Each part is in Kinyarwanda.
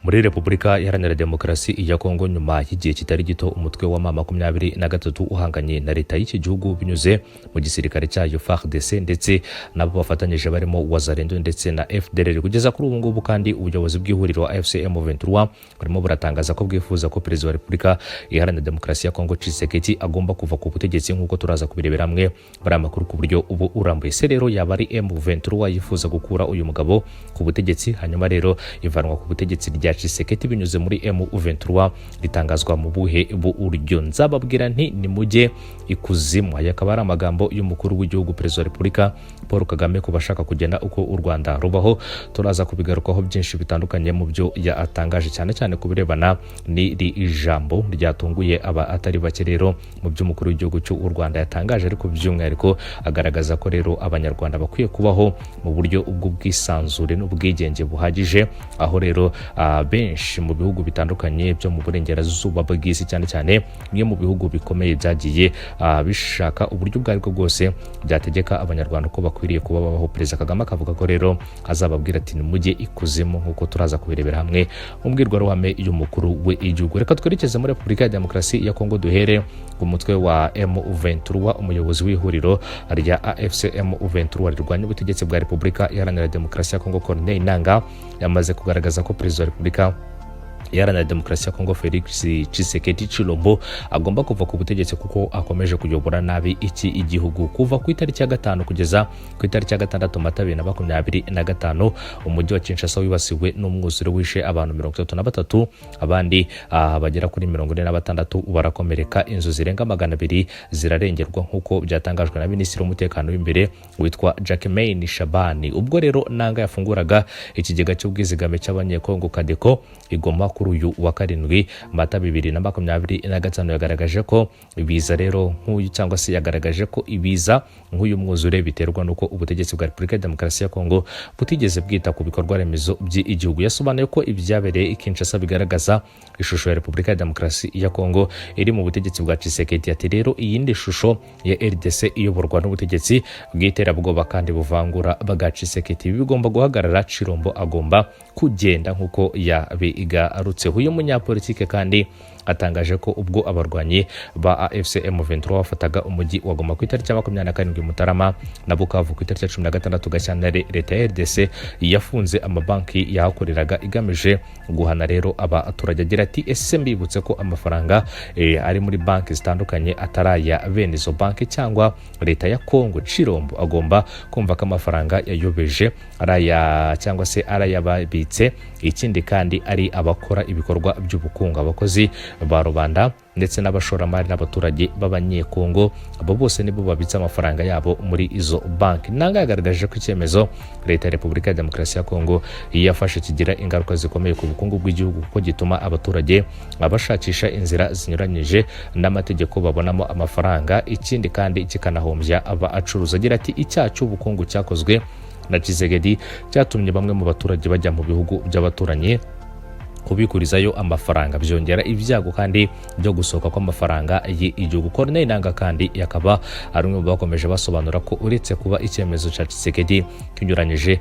Muri Repubulika Iharanira Demokarasi ya Kongo, nyuma y'igihe kitari gito umutwe wa M23 uhanganye na leta y'iki gihugu binyuze mu gisirikare cyayo FARDC ndetse nabo bafatanyije barimo Wazalendo ndetse na FDLR. Kugeza kuri ubu ngubu kandi, ubuyobozi bw'ihuriro AFC M23 burimo buratangaza ko bwifuza ko Perezida wa Repubulika Iharanira Demokarasi ya Kongo Tshisekedi agomba kuva ku butegetsi, nk'uko turaza kubirebera hamwe muri aya makuru ku buryo ubu urambuye. Se rero yaba ari M23 yifuza gukura uyu mugabo ku butegetsi? Hanyuma rero ivanwa ku butegetsi rya Tshisekedi binyuze muri M23 ritangazwa mu buhe buryo? Nzababwira nti nimujye ikuzimu. Aya akaba ari amagambo y'umukuru w'igihugu, Perezida wa Repubulika Paul Kagame, ku bashaka kugena uko u Rwanda rubaho. Turaza kubigarukaho byinshi bitandukanye mu byo yatangaje, cyane cyane ku birebana n'iri jambo ryatunguye aba atari bake. Rero mu by'umukuru w'igihugu cy'u Rwanda yatangaje, ariko by'umwihariko agaragaza ko rero Abanyarwanda bakwiye kubaho mu buryo bw'ubwisanzure n'ubwigenge buhagije, aho rero benshi mu bihugu bitandukanye byo mu burengerazuba bw'isi, cyane cyane bimwe mu bihugu bikomeye, byagiye bishaka uburyo ubwo aribwo bwose byategeka Abanyarwanda uko bakwiriye kuba babaho. Perezida Kagame akavuga ko rero azababwira ati nimujye ikuzimu, nk'uko turaza kubirebera hamwe mu mbwirwaruhame y'umukuru w'igihugu. Reka twerekeze muri Repubulika ya Demokarasi ya Kongo, duhere ku mutwe wa M23. Umuyobozi w'ihuriro rya AFC M23 rirwanya ubutegetsi bwa Repubulika Iharanira Demokarasi ya Kongo, Corneille Nangaa, yamaze kugaragaza ko Perezida wa Repubulika Iharanira Demokarasi ya Kongo Felix Tshisekedi Tshilombo agomba kuva ku butegetsi kuko akomeje kuyobora nabi iki igihugu. Kuva ku itariki ya 5 kugeza ku itariki ya 6 Mata 2025, umujyi wa Kinshasa wibasiwe n'umwuzure wishe abantu 33, abandi bagera kuri 46 barakomereka, inzu zirenga 200 zirarengerwa, nk'uko byatangajwe na Minisitiri w'Umutekano w'imbere witwa Jacquemain Shabani. Ubwo rero Nanga yafunguraga ikigega cy'ubwizigame cy'Abanyekongo CADECO i Goma kuri uyu wa 7 Mata 2025, yagaragaje ko ibiza rero nk'uyu, cyangwa se yagaragaje ko ibiza nk'uyu mwuzure biterwa n'uko ubutegetsi bwa Repubulika ya Demokarasi ya Kongo butigeze bwita ku bikorwa remezo by'igihugu. Yasobanuye ko ibyabereye i Kinshasa bigaragaza ishusho ya Repubulika ya Demokarasi ya Kongo iri mu butegetsi bwa Tshisekedi. Ati rero iyindi shusho ya RDC iyoborwa n'ubutegetsi bw'iterabwoba kandi buvangura bwa Tshisekedi. Ibi bigomba guhagarara, Tshilombo agomba kugenda, nk'uko yabigarutseho. Uyu munyapolitike kandi atangaje ko ubwo abarwanyi ba AFC M23 bafataga umujyi wa Goma ku itariki ya 27 Mutarama na Bukavu ku itariki ya 16 Gashyantare, leta ya RDC yafunze amabanki yahakoreraga igamije guhana rero abaturage. Agira ati ese mbibutse ko amafaranga ari muri banki zitandukanye atari aya bene izo banki cyangwa leta ya Kongo? Tshilombo agomba kumva ko amafaranga yayobeje ari aya, cyangwa se ari ay'ababitse, ikindi kandi ari abakora ibikorwa by'ubukungu, abakozi ba rubanda ndetse n'abashoramari n'abaturage b'Abanyekongo. Abo bose nibo babitse amafaranga yabo muri izo banki. Nanga yagaragaje ko icyemezo leta ya Repubulika ya Demokarasi ya Kongo yafashe kigira ingaruka zikomeye ku bukungu bw'igihugu, kuko gituma abaturage bashakisha inzira zinyuranyije n'amategeko babonamo amafaranga, ikindi kandi kikanahombya abacuruzi. Agira ati icyaha cy'ubukungu cyakozwe na Tshisekedi cyatumye bamwe mu baturage bajya mu bihugu by'abaturanyi kubikurizayo amafaranga, byongera ibyago kandi byo gusohoka kw'amafaranga y'igihugu. Corneille Nangaa kandi yakaba ari umwe mu bakomeje basobanura ko uretse kuba icyemezo cya Tshisekedi kinyuranyije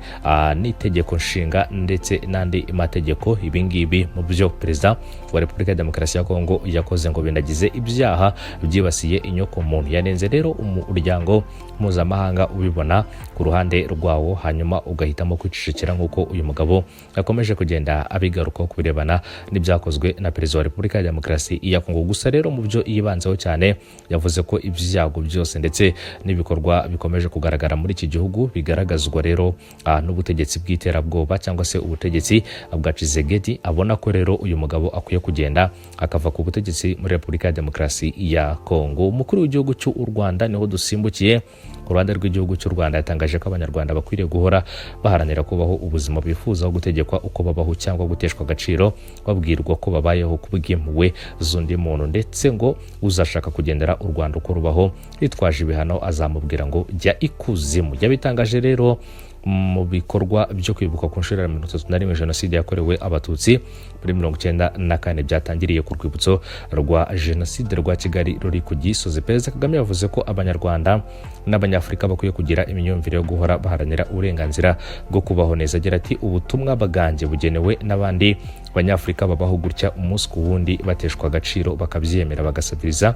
n'itegeko nshinga ndetse n'andi mategeko, ibi ngibi mu byo Perezida wa Repubulika ya Demokarasi ya Kongo yakoze ngo binagize ibyaha byibasiye inyoko muntu. Yanenze rero umuryango mpuzamahanga ubibona ku ruhande rwawo hanyuma ugahitamo kwicecekera, nk'uko uyu mugabo yakomeje kugenda abigarukaho ku birebana n'ibyakozwe na Perezida wa Repubulika ya Demokarasi ya Kongo. Gusa rero mu byo yibanzeho cyane, yavuze ko ibyago byose ndetse n'ibikorwa bikomeje kugaragara muri iki gihugu bigaragazwa rero n'ubutegetsi bw'iterabwoba cyangwa se ubutegetsi bwa Tshisekedi. Abona ko rero uyu mugabo akwiye kugenda akava ku butegetsi muri Repubulika ya Demokarasi ya Kongo. Umukuru w'igihugu cy'u Rwanda niho dusimbukiye. Ku ruhande rw'igihugu cy'u Rwanda, yatangaje ko Abanyarwanda bakwiriye guhora baharanira kubaho ubuzima bifuza, aho gutegekwa uko babaho cyangwa guteshwa agaciro babwirwa ko babayeho kubw'impuhwe z'undi muntu, ndetse ngo uzashaka kugendera u Rwanda uko rubaho yitwaje ibihano azamubwira ngo jya ikuzimu. Yabitangaje rero Mu bikorwa byo kwibuka ku nshuro ya 31 Jenoside yakorewe Abatutsi muri 94 byatangiriye ku rwibutso rwa Jenoside rwa Kigali ruri ku Gisozi, Perezida Kagame yavuze ko Abanyarwanda n'Abanyafurika bakwiye kugira imyumvire yo guhora baharanira uburenganzira bwo kubaho neza. Agira ati: "Ubutumwa bwanjye bugenewe n'abandi Banyafurika babaho gutya umunsi ku wundi, bateshwa agaciro, bakabyemera, bagasabiriza.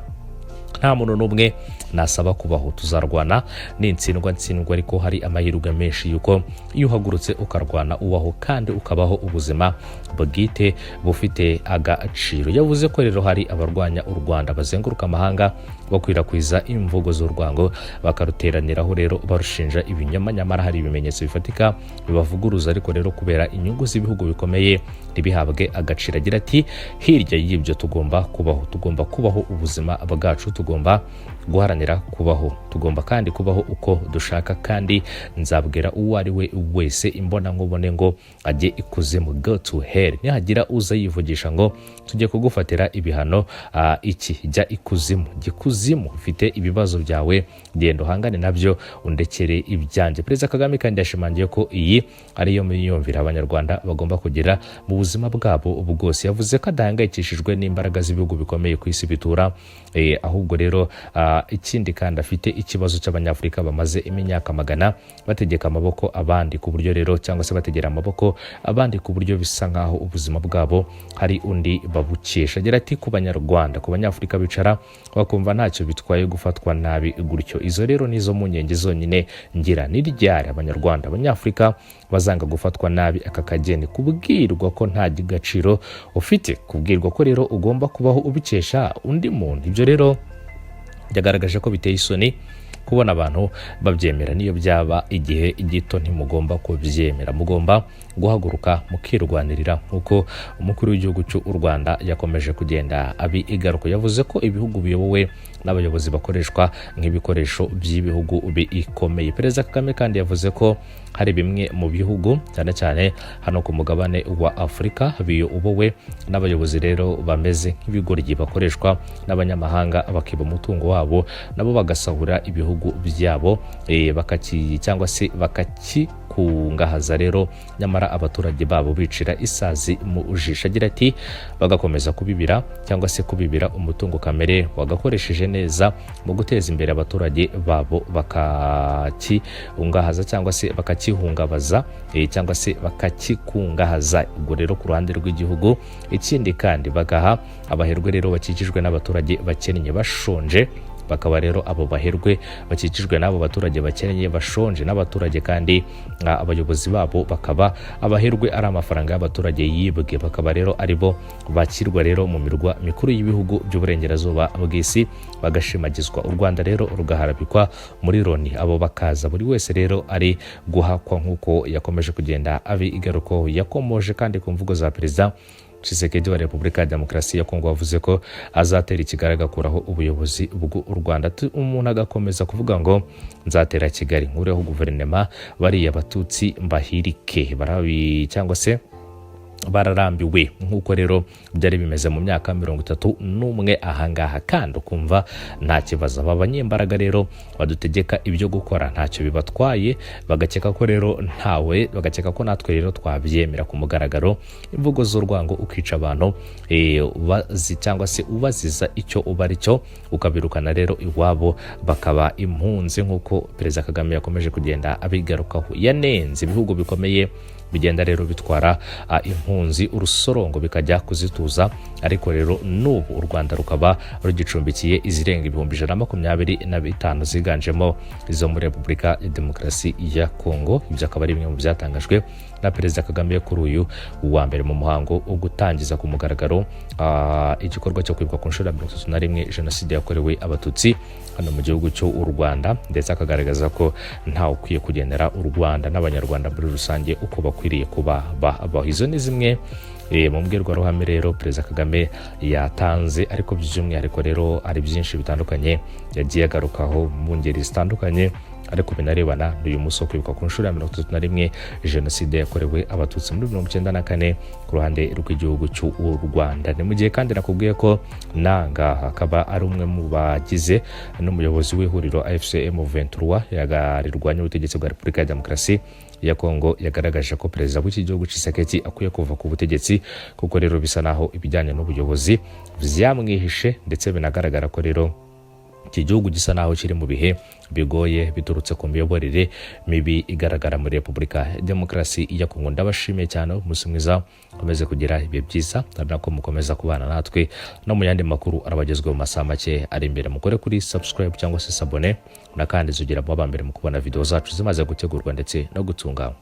Nta muntu n'umwe nasaba kubaho. Tuzarwana, nintsindwa ntsindwa, ariko hari amahirwe menshi yuko iyo uhagurutse ukarwana ubaho kandi ukabaho ubuzima bwite bufite agaciro." Yavuze ko rero hari abarwanya u Rwanda bazenguruka amahanga bakwirakwiza imvugo z'urwango, bakaruteraniraho rero barushinja ibinyoma, nyamara hari ibimenyetso bifatika bibavuguruza, ariko rero kubera inyungu z'ibihugu bikomeye ntibihabwe agaciro. Agira ati: "Hirya y'ibyo tugomba kubaho, tugomba kubaho ubuzima bwacu, tugomba guharanira kubaho, tugomba kandi kubaho uko dushaka. Kandi nzabwira uwo ari we wese imbonankubone ngo ajye ikuzimu, go to hell. Nihagira uza yivugisha ngo tujye kugufatira ibihano, iki, jya ikuzimu, jya ikuzimu, ufite ibibazo byawe, genda uhangane nabyo, undekere ibyanjye." Perezida Kagame kandi yashimangiye ko iyi ariyo myumvire Abanyarwanda bagomba kugira mu buzima bwabo bwose. Yavuze ko adahangayikishijwe n'imbaraga z'ibihugu bikomeye ku isi bitura, ahubwo rero ikindi kandi afite ikibazo cy'Abanyafurika bamaze imyaka magana bategeka amaboko abandi ku buryo rero, cyangwa se bategera amaboko abandi ku buryo bisa nkaho ubuzima bwabo hari undi babukesha. Agira ati: "Ku Banyarwanda, ku Banyafurika bicara bakumva ntacyo bitwaye gufatwa nabi gutyo, izo rero nizo mpungenge zonyine ngira. Ni ryari Abanyarwanda, Abanyafurika bazanga gufatwa nabi aka kageni, kubwirwa ko nta gaciro ufite, kubwirwa ko rero ugomba kubaho ubikesha undi muntu?" Ibyo rero yagaragaje ko biteye isoni kubona abantu babyemera, niyo byaba igihe gito. Ntimugomba kubyemera, mugomba guhaguruka mukirwanirira, nk'uko umukuru w'igihugu cy'u Rwanda yakomeje kugenda abigaruka. Yavuze ko ibihugu biyobowe n'abayobozi bakoreshwa nk'ibikoresho by'ibihugu bikomeye. Perezida Kagame kandi yavuze ko hari bimwe mu bihugu, cyane cyane hano ku mugabane wa Afurika, biyobowe n'abayobozi rero bameze nk'ibigoryi, bakoreshwa n'abanyamahanga, bakiba umutungo wabo, nabo bagasahura ibihugu byabo, bakaki cyangwa se bakakikungahaza rero, nyamara abaturage babo bicira isazi mu jisho. Agira ati: "Bagakomeza kubibira cyangwa se kubibira umutungo kamere wagakoresheje neza mu guteza imbere abaturage babo, bakakiungahaza cyangwa se bakakihungabaza, cyangwa se bakakikungahaza." Ubwo rero ku ruhande rw'igihugu, ikindi kandi bagaha abaherwe rero bakikijwe n'abaturage bakennye bashonje, bakaba rero abo baherwe bakikijwe n'abo baturage bakennye bashonje, n'abaturage kandi abayobozi babo bakaba abaherwe, ari amafaranga y'abaturage yibwe, bakaba rero aribo bakirwa rero mu mirwa mikuru y'ibihugu by'uburengerazuba bw'isi, bagashimagizwa, u Rwanda rero rugaharabikwa muri Loni, abo bakaza, buri wese rero ari guhakwa, nk'uko yakomeje kugenda abigarukaho. Yakomoje kandi ku mvugo za Perezida Tshisekedi wa Repubulika ya Demokarasi ya Kongo, wavuze ko azatera i Kigali agakuraho ubuyobozi bw'u Rwanda. Umuntu agakomeza kuvuga ngo nzatera Kigali nkureho guverinoma, bariya Batutsi mbahirike, barabi cyangwa se bararambiwe, nk'uko rero byari bimeze mu myaka 31 ahangaha, kandi ukumva nta kibazo. Aba banyembaraga rero badutegeka ibyo gukora ntacyo bibatwaye, bagakeka ko rero ntawe, bagakeka ko natwe rero twabyemera ku mugaragaro. Imvugo z'urwango, ukica abantu, ubazi cyangwa se ubaziza icyo uba ari cyo, ukabirukana rero iwabo bakaba impunzi, nk'uko Perezida Kagame yakomeje kugenda abigarukaho. Yanenze ibihugu bikomeye bigenda rero bitwara impunzi urusorongo bikajya kuzituza, ariko rero n'ubu u Rwanda rukaba rugicumbikiye izirenga 125,000 ziganjemo izo muri Repubulika ya Demokarasi ya Kongo. Ibyo akaba ari bimwe mu byatangajwe na Perezida Kagame kuri uyu wa mbere mu muhango wo gutangiza ku mugaragaro igikorwa cyo kwibuka ku nshuro ya 31 Jenoside yakorewe Abatutsi hano mu gihugu cy'u Rwanda, ndetse akagaragaza ko ntawe ukwiye kugenera u Rwanda n'Abanyarwanda muri rusange uko bakwiriye kuba babaho. Izo ni zimwe mu mbwirwaruhame rero Perezida Kagame yatanze, ariko by'umwihariko rero hari byinshi bitandukanye yagiye agarukaho mu ngeri zitandukanye. Ariko binarebana n'uyu munsi wo kwibuka ku nshuro ya 31 Jenoside yakorewe Abatutsi muri 94 ku ruhande rw'igihugu cy'u Rwanda. Ni mu gihe kandi nakubwiye ko Nanga akaba ari umwe mu bagize n'umuyobozi w'ihuriro AFC M23 rirwanya ubutegetsi bwa Repubulika ya Demokarasi ya Kongo, yagaragaje ko perezida w'iki gihugu Tshisekedi akwiye kuva ku butegetsi, kuko rero bisa naho ibijyanye n'ubuyobozi vyamwihishe, ndetse binagaragara ko rero iki gihugu gisa naho kiri mu bihe bigoye biturutse ku miyoborere mibi igaragara muri Repubulika ya Demokarasi ya Kongo. Ndabashimiye cyane, umunsi mwiza, mukomeze kugira ibihe byiza, ari nako mukomeza kubana natwe no mu yandi makuru arabagezweho mu masaha make ari imbere. Mukore kuri subscribe cyangwa se s'abonner na kandi zugira mu mbere mu kubona video zacu zimaze gutegurwa ndetse no gutunganywa.